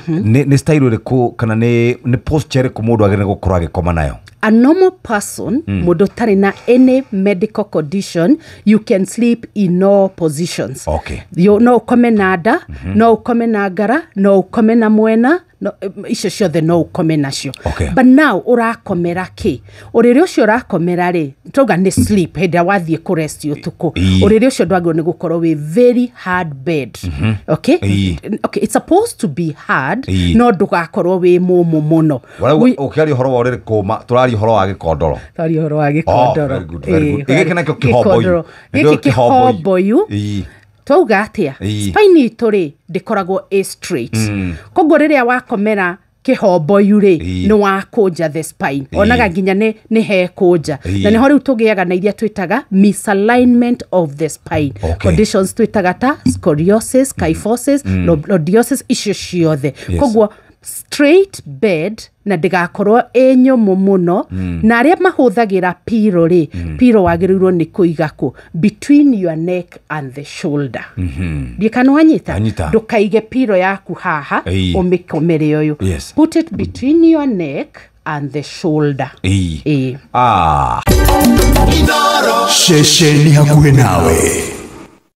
Nĩ style ĩrĩkũ kana nĩ posture ĩrĩkũ mũndũ agĩrĩire gũkorwo agĩkoma nayo? A normal person, mũndũ ũtarĩ na any medical condition, you can sleep in all positions. No ũkome na nda, no ũkome na ngara, no ũkome na mwena, no, icio ciothe no ũkome nacio. But now ũrakomera kĩ? Ũrĩrĩ ũcio ũrakomera rĩ, tauga nĩ sleep hĩndĩ ĩrĩa wathiĩ kũrest ũtukũ. Ũrĩrĩ ũcio ndwagĩrĩirwo nĩ gũkorwo wĩ very hard bed. Okay? Okay, it's supposed to be hard, no ndũgakorwo wĩ mũmũ mũno. Warauga ũkĩaria ũhoro wa ũrĩrĩ kũma, tũraria ũhoro wa gĩkondoro. Twaria ũhoro wa gĩkondoro. Very good, very good. Gĩkĩ nakĩo kĩhomboyu. Gĩkondoro. Nĩkĩo Gĩkĩ kĩhomboyu. Twauga atĩa? Spine itũ rĩ, ndĩkoragwo ĩ straight. Koguo rĩrĩa wakomera kĩhomboyu rĩ, nĩ wakũnja the spine. Onaga nginya nĩ hekũnja. Na nĩho rĩu tũgĩaga na iria twĩtaga misalignment of the spine. Conditions twĩtaga ta scoliosis, kyphosis, lordosis, icio ciothe. Koguo straight bed na ndĩgakorwo ĩ nyũmũ mũno. Na arĩa mahũthagĩra pillow rĩ, pillow wagĩrĩirwo nĩ kũiga kũ? Between your neck and the shoulder. Ndiĩ kana wanyita? Anyita. Ndũkaige pillow yaku haha, ũmĩkomere ũyũ. Put it between your neck and the shoulder. Ceceni hakuhĩ nawe.